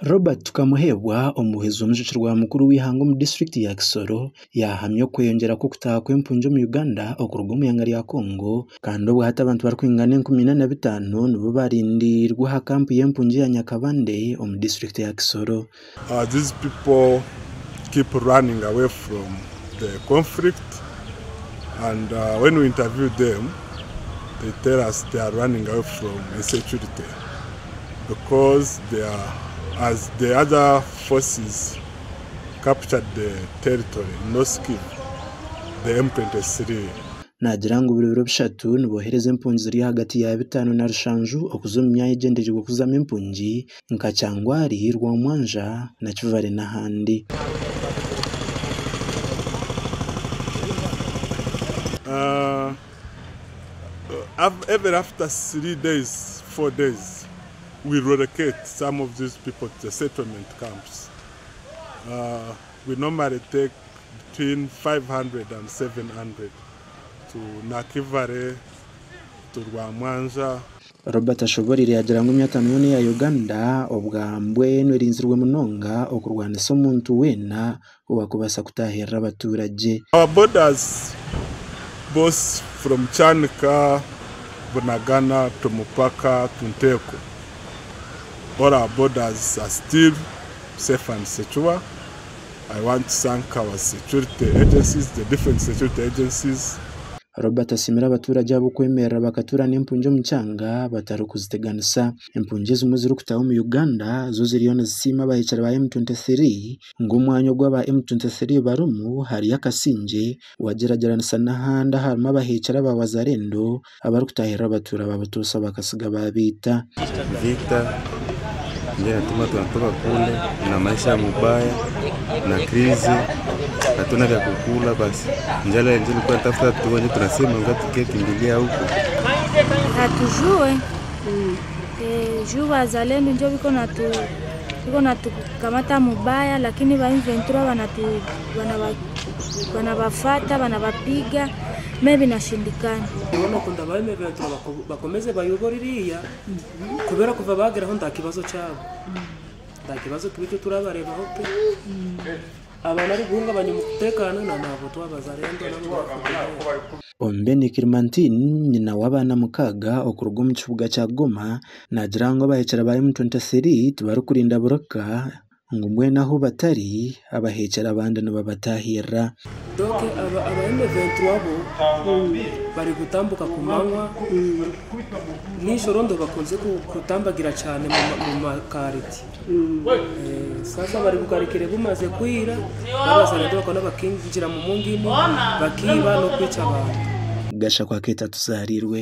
Robert Tukamuheebwa omuhwezi w'omujwekyerwa mukuru w'eihanga omu disiturikiti ya Kisoro yahamya okweyongyera kw'okutaaha kw'empungi omu Uganda okuruga omu ihanga rya Congo kandi obwahati abantu barikwingana 4500 nibo barindiirwe aha kampu y'empungi ya Nyakabande omu disiturikiti ya Kisoro. These people keep running away from the conflict and when we interview them they tell us they are running away from insecurity because they are as the other forces captured the territory in North Kivu, the M23. Naagira ngu buri biro bishatu nibohereza empungi ziri ahagati ya bitaano na rushanju okuza omu myanya egyendereirwe kuzamu empungi nka Kyangwari, Rwamwanja, Nakivale n'ahandi. Every after 3 days, 4 days, we relocate some of these people to the settlement camps. We normally take between 500 and 700 to Nakivale, to Rwamwanja. Robert Ashoboreire yaagira ngu emyatano yoona eya Uganda obwa mbwenu erinzirwe munonga okurwanisa omuntu weena owaakubaasa kutaahirira abaturage. Our borders both from Kyanika, Bunagana to Mupaka to Nteko, all our borders are still safe and secure. I want to thank our security agencies, the different security agencies. Robert asiimire abaturage ahabw'okwemerera bakatuura n'empungi omu kyanga batarikuziteganisa. Empungi ezimwe ezirikutaaha omu Uganda zo ziriyo nizisiima abahekyera ba M23 ngu omwanya ogu aba M23 barimu hariyo akasingye wagyeragyeranisa n'ahandi aharimu abahekyera aba Wazalendo abarikutaahirira abatuura ba butoosha bakasiga babaita. Vita ndio inatuma tunatoka kule na maisha mubaya na crise, hatuna vya kukula, basi njala ndio ilikuwa tafuta tuone, tunasema nga tukie kimbilia huko. Hatujue juu wazalendo njo biko natukamata mubaya, lakini ba M23 wanabafata wanabapiga me binashindikana. Bakunda ba M23 bakomeze bayobore iriya kubera kuva bageraho nta kibazo cyabo, nta kibazo kibi cyo turabarebaho pe. Abantu ari guhungabanya umutekano na ntabwo twabazalendo nabo. Ombeni Clementine nyina w'abaana 6 okuruga omu kibuga kya Goma naagira ngu abahekyera ba M23 tibarikurinda buraka ngu mbwenu ahu batari abahekyera abandi nibabatahirira. Donc aba M23 bo bari gutambuka ku manywa nijoro ndo bakunze kutambagira cyane mu makariti. Sasa bari gukarikire bumaze kwira babazalendo bakona bakinjira mu mungini bakiba no kwica abantu. Gashakwa Keta tuzarirwe.